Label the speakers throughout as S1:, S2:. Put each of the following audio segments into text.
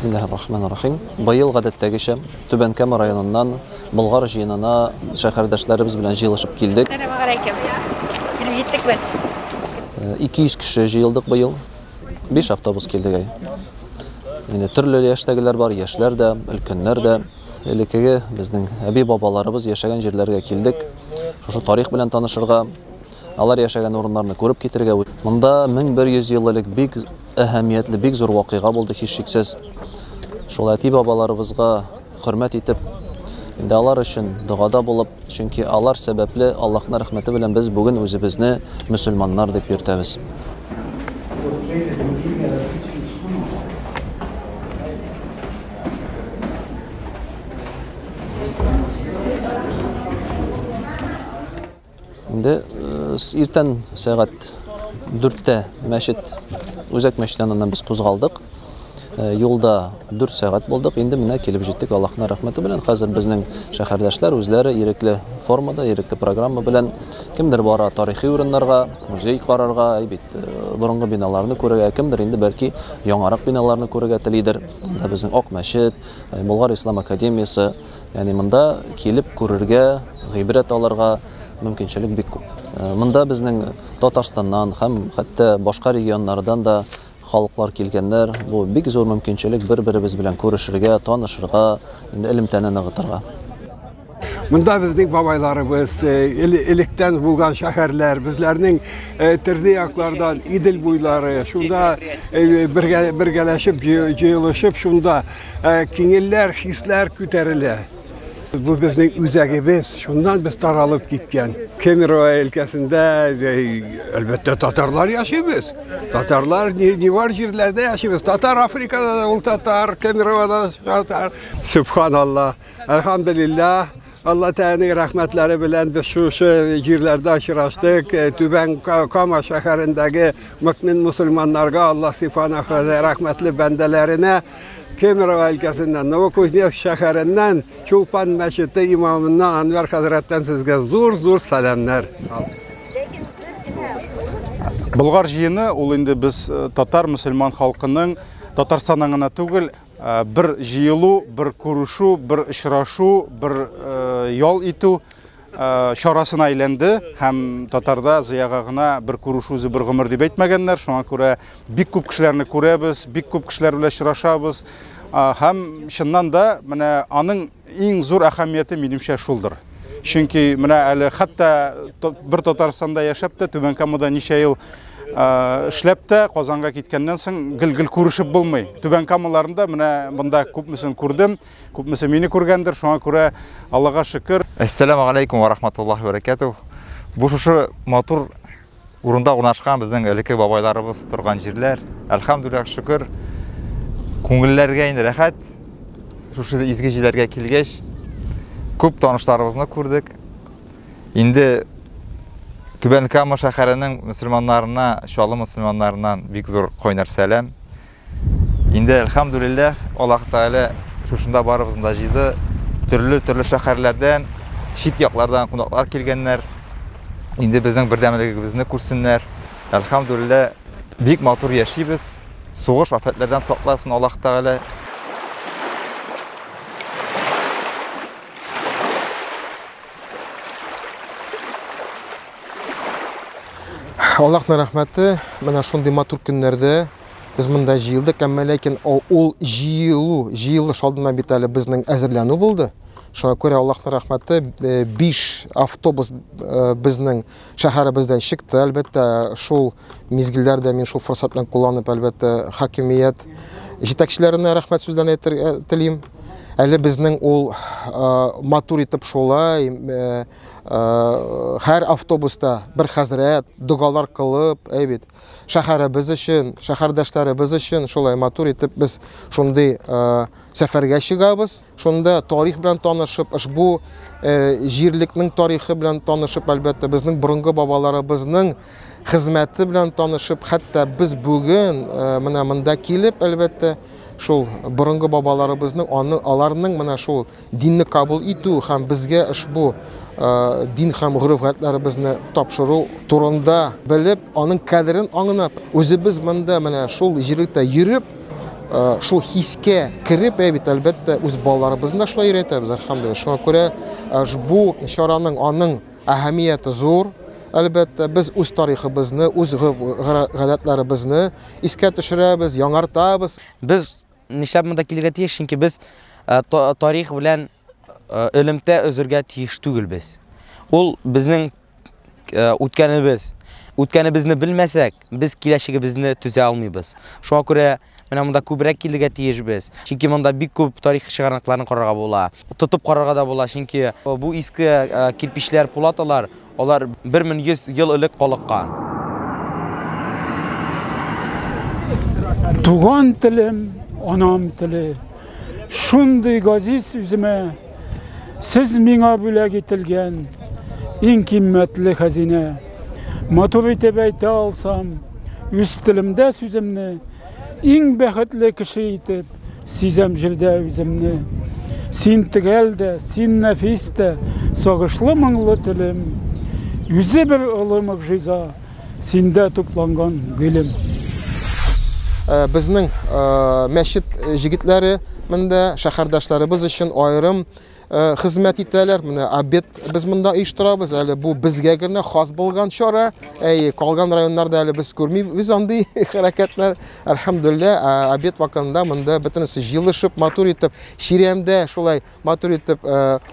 S1: Бисмиллаһир-рахманир-рахим. Быел гадәттәгечә Түбән Кама районыннан Болгар җыенына шәһәрдәшләребез белән җыелышып килдек.
S2: Сәлам алейкум. Килеп җиттек без.
S1: 200 кеше җыелдык быел. 5 автобус килдек әй. Инде төрле яшьтәгеләр бар, яшьләр дә, өлкәннәр дә. Элеккеге безнең әби-бабаларыбыз яшәгән җирләргә килдек. Шушы тарих белән танышырга, алар яшәгән урыннарны күреп китергә. Монда 1100 ел элек бик әһәмиятле, бик зур вакыйга булды һичшиксез. Шул әти-бабаларыбызга хөрмәт итеп, инде алар өчен догада булып, чөнки алар сәбәпле Аллаһның рәхмәте белән без бүген үзебезне мөселманнар дип йөртәбез. Инде иртән сәгать 4-тә мәчет, үзәк мәчет яныннан без кузгалдык. Юлда 4 сәгать булдык. Инде менә килеп җиттек Аллаһның рәхмәте белән. Хәзер безнең шәһәрдәшләр үзләре ирекле формада, ирекле программа белән кемдер бара тарихи урыннарга, музей карарга, әй бит, борынгы биналарны күрергә, кемдер инде бәлки яңарак биналарны күрергә телидер. Монда безнең Ак мәчет, Болгар ислам академиясе, ягъни монда килеп күрергә, гыйбрәт алырга мөмкинчелек бик күп. Монда безнең Татарстаннан һәм хәтта башка регионнардан да халыклар килгәннәр. Бу бик зур мөмкинчелек бер-беребез белән күрешергә, танышырга, инде элемтәне ныгытырга.
S3: Монда безнең бабайларыбыз, электән булган шәһәрләр, безләрнең төрле яклардан Идел буйлары, шунда бергәләшеп, җыелышып, шунда күңелләр, хисләр күтәрелә. Бу безнең үзәгебез, шуннан без таралып киткән. Кемерово өлкәсендә, әлбәттә, татарлар яшибез. Татарлар ни бар җирләрдә яшибез. Татар Африкада да ул татар, Кемеровода да татар. Субханалла, әлхәмдүлилләһ, Алла Тәгаләнең рәхмәтләре белән без шушы җирләрдә очраштык. Түбән Кама шәһәрендәге мөмин мусульманнарга Алла субханаһу ва рәхмәтле бәндәләренә Кемерово өлкәсеннән, Новокузнецк шәһәреннән Чулпан мәчете имамыннан Анвар хәзрәттән сезгә зур-зур сәламнәр.
S4: Болгар җыены ул инде без татар мөселман халкының Татарстаннан гына түгел, бер җыелу, бер күрешү, бер очрашу, бер ял итү чарасына әйләнде һәм татарда зыяга гына бер күрешү үзе бер гомер дип әйтмәгәннәр. Шуңа күрә бик күп кешеләрне күрәбез, бик күп кешеләр белән очрашабыз. Һәм чыннан да менә аның иң зур әһәмияте минемчә шулдыр. Чөнки менә әле хәтта бер Татарстанда яшәп тә, Түбән Камада ничә ел эшләп тә, Казанга киткәннән соң гел-гел күрешеп булмый. Түбән Камаларында менә монда күпмесен күрдем, күпмесе мине күргәндер, шуңа күрә Аллага шөкер.
S5: Әссәламу алейкум ва рахматуллахи ва баракатух. Бу шушы матур урында урнашкан безнең элекке бабайларыбыз торган җирләр. Әлхәмдүлилләһ, шөкер. Күңелләргә инде рәхәт. Шушы изге җирләргә килгәч, күп танышларыбызны күрдек. Инде Түбән Кама шәһәренең мөселманнарына, Чаллы мөселманнарыннан бик зур кайнар сәлам. Инде әлхәмдүлилләһ, Аллаһ Тәгалә шушында барыбызны да җыйды. Төрле-төрле шәһәрләрдән, чит яклардан кунаклар килгәннәр. Инде безнең бердәмлегебезне күрсеннәр. Әлхәмдүлилләһ, бик матур яшибез. Сугыш афәтләрдән сакласын Аллаһ Тәгалә.
S6: Аллаһның рәхмәте, менә шундый матур көннәрдә без монда җыелдык, әмма ләкин ул җыелу, җыелыш алдыннан бит әле безнең әзерләнү булды. Шуңа күрә Аллаһның рәхмәте, 5 автобус безнең шәһәребездән чыкты. Әлбәттә, шул мизгелләрдә мин шул форсат белән кулланып, әлбәттә, хакимият җитәкчеләренә рәхмәт сүзләрен әйтергә телим. Әле безнең ул матур итеп шулай һәр автобуста бер хәзрәт догалар кылып, әй бит, шәһәребез өчен, шәһәрдәшләребез өчен шулай матур итеп без шундый сәфәргә чыгабыз. Шунда тарих белән танышып, ошбу җирлекнең тарихы белән танышып, әлбәттә, безнең борынгы бабаларыбызның хезмәте белән танышып, хәтта без бүген менә монда килеп, әлбәттә, шул борынгы бабаларыбызның, аны, аларның менә шул динне кабул итү һәм безгә ошбу дин һәм гореф-гадәтләребезне тапшыру турында белеп, аның кадерен аңлап, үзебез монда менә шул җирлектә йөреп, Шул хискә кереп, бит, әлбәттә, үз балаларыбызны да шулай өйрәтәбез, әлхәмдүлилләһ. Шуңа күрә бу чараның аның әһәмияте зур. Әлбәттә, без үз тарихыбызны, үз гадәтләребезне искә төшерәбез, яңартабыз.
S7: Без нишләп монда килергә тиеш? Чөнки без тарих белән элемтә өзергә тиеш түгелбез. Ул безнең үткәнебез. Үткәнебезне белмәсәк, без киләчәгебезне төзә алмыйбыз. Шуңа күрә менә монда күбрәк килергә тиешбез. Чөнки монда бик күп тарих чыганакларын карарга була. Тотып карарга да була, чөнки бу иске кирпичләр, пулаталар, алар 1100 ел элек калыккан.
S8: Туган телем, анам теле, шундый газиз үземә, сез миңа бүләк ителгән иң кыйммәтле хәзинә. Матур итеп әйтә алсам, үз телемдә сүземне, иң бәхетле кеше итеп сизәм җирдә үземне. Син төгәл дә, син нәфис тә, сагышлы моңлы телем. Үзе бер олы могҗиза, синдә тупланган гыйлем.
S6: Безнең мәчет җегетләре монда шәһәрдәшләребез өчен аерым хезмәт итәләр. Менә обед без монда оештырабыз. Әле бу безгә генә хас булган чара. Әй, калган районнарда әле без күрмибез андый хәрәкәтләр. Әлхәмдүлилләһ, обед вакытында монда бөтенесе җыелышып, матур итеп, чирәмдә шулай матур итеп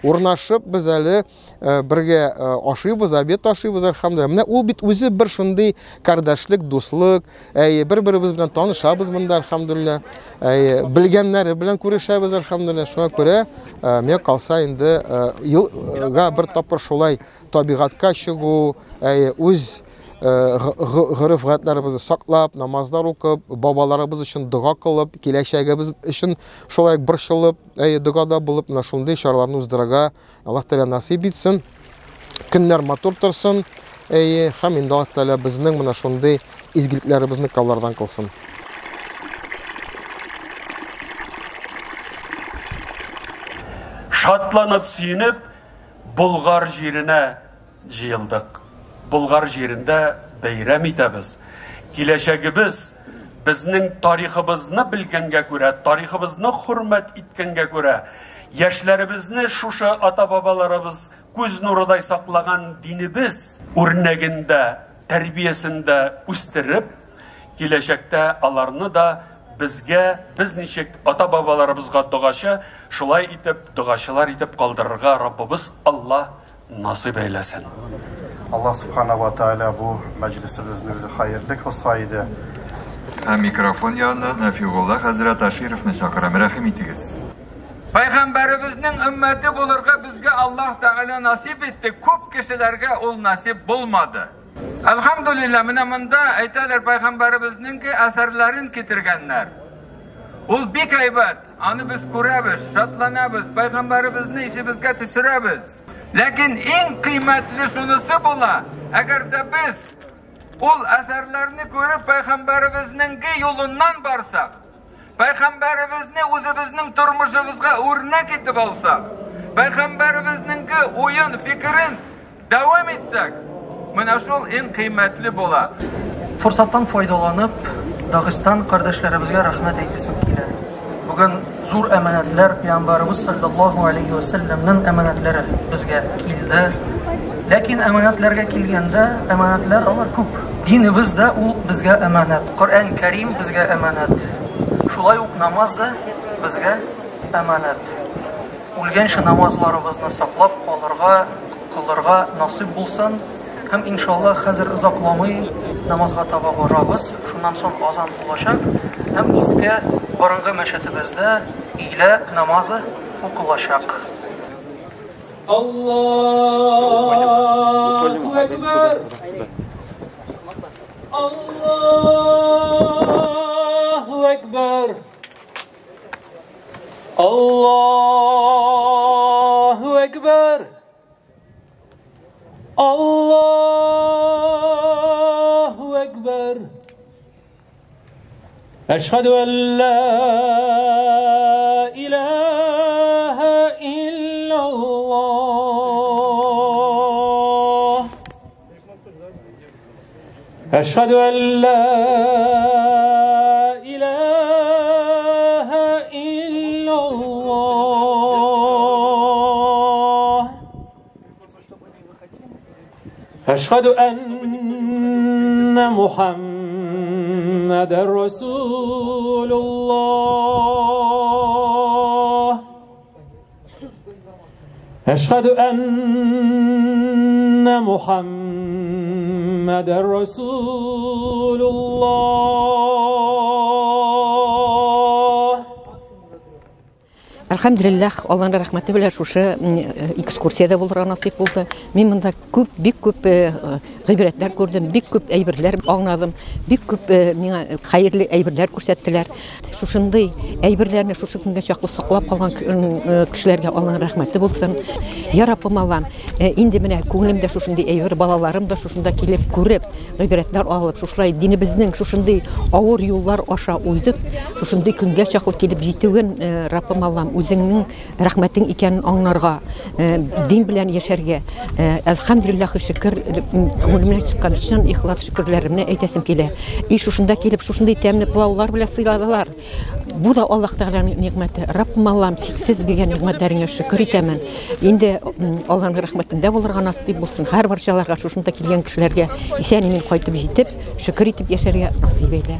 S6: урнашып, без әле бергә ашыйбыз, обед ашыйбыз, әлхәмдүлилләһ. Менә ул бит үзе бер шундый кардәшлек, дуслык. Әй, бер-беребез белән танышабыз монда, әлхәмдүлилләһ. Әй, белгәннәре белән күрешәбез, әлхәмдүлилләһ. Шуңа күрә, миңа калса инде елга бер тапкыр шулай табигатькә чыгу, әй, үз гореф-гадәтләребезне саклап, намазлар укып, бабаларыбыз өчен дога кылып, киләчәгебез өчен шулай борчылып, әй, догада булып, менә шундый чараларны уздырырга Аллаһ Тәгалә насыйп итсен. Көннәр матур торсын, әй, һәм инде Аллаһ Тәгалә безнең менә шундый изгелекләребезне кабуллардан кылсын.
S9: Шатланып, сөенеп, Болгар җиренә җыелдык. Болгар җирендә бәйрәм итәбез. Киләчәгебез безнең тарихыбызны белгәнгә күрә, тарихыбызны хөрмәт иткәнгә күрә, яшьләребезне шушы ата-бабаларыбыз күз нурыдай саклаган динебез үрнәгендә, тәрбиясендә үстереп, киләчәктә аларны да безгә, без ничек ата-бабаларыбызга догачы, шулай итеп догачылар итеп калдырырга Раббыбыз Аллаһ насыйп әйләсен.
S10: Аллаһ субхана ва тааля бу мәҗлесебезне үзе хәерле кылса иде.
S5: Һәм микрофон янына Нафигулла хәзрәт Ашировны чакырам. Рәхим итегез.
S11: Пәйгамбәребезнең өммәте булырга безгә Аллаһ Тәгалә насип итте. Күп кешеләргә ул насип булмады. Әлхәмдүлилләһ, менә монда әйтәләр пәйгамбәребезнең әсәрләрен китергәннәр. Ул бик әйбәт. Аны без күрәбез, шатланабыз, пәйгамбәребезне исебезгә төшерәбез. Ләкин иң кыйммәтле шунысы була, әгәр дә без ул әсәрләрне күреп пәйгамбәребезнең юлыннан барсак, пәйгамбәребезне үзебезнең тормышыбызга үрнәк итеп алсак, пәйгамбәребезнең уен, фикерен дәвам итсәк, менә шул иң кыйммәтле була.
S12: Форсаттан файдаланып, Дагыстан кардәшләребезгә рәхмәт әйтәсем килә. Бүген зур әманәтләр, Пәйгамбәребез саллаллаһу алейхи ва сәлләмнең әманәтләре безгә килде. Ләкин әманәтләргә килгәндә, әманәтләр алар күп. Динебез дә ул безгә әманәт. Коръән Кәрим безгә әманәт. Шулай ук намаз да безгә әманәт. Үлгәнче намазларыбызны саклап калырга, кылырга насыйп булсын. Һәм иншаллаһ хәзер озакламый намазга таба барабыз. Шуннан соң азан булачак. Һәм иске борынгы мәчетебездә өйлә намазы укылачак.
S8: Аллаһу акбар. Аллаһу акбар. Аллаһу акбар. Аллаһу акбар. Әшһәдү ан ла илаһа иллаллаһ. Әшһәдү ан ла илаһа
S13: أشهد أن محمد رسول الله. أشهد أن محمد رسول الله.
S14: Әлхәмдүлилләһ, Алланың рәхмәте белән шушы экскурсиядә булырга насыйп булды. Мин монда күп, бик күп гыйбрәтләр күрдем, бик күп әйберләр аңладым, бик күп миңа хәерле әйберләр күрсәттеләр. Шушындый әйберләрне шушы көнгә чаклы саклап калган кешеләргә Алланың рәхмәте булсын. Я Раббым Аллам, инде менә күңелемдә шушындый әйбер, балаларым да шушында килеп күреп, гыйбрәтләр алып, шушылай динебезнең шушындый авыр юллар аша узып, шушындый көнгә чаклы килеп җитүен, Раббым Аллам, үзеңнең рәхмәтең икәнен аңларга, дин белән яшәргә. Әлхәмдүлилләһ, шөкер, күңелемнән чыккан чын ихлас шөкерләремне әйтәсем килә. И шушында килеп, шушындый тәмле пылаулар белән сыйладылар. Бу да Аллаһ Тәгаләнең нигъмәте. Раббым Аллам, чиксез биргән нигъмәтләреңә шөкер итәмен. Инде Аллаһның рәхмәтендә булырга насыйп булсын. Һәр барчаларга, шушында килгән кешеләргә исән-имин кайтып җитеп, шөкер итеп яшәргә насыйп әйлә.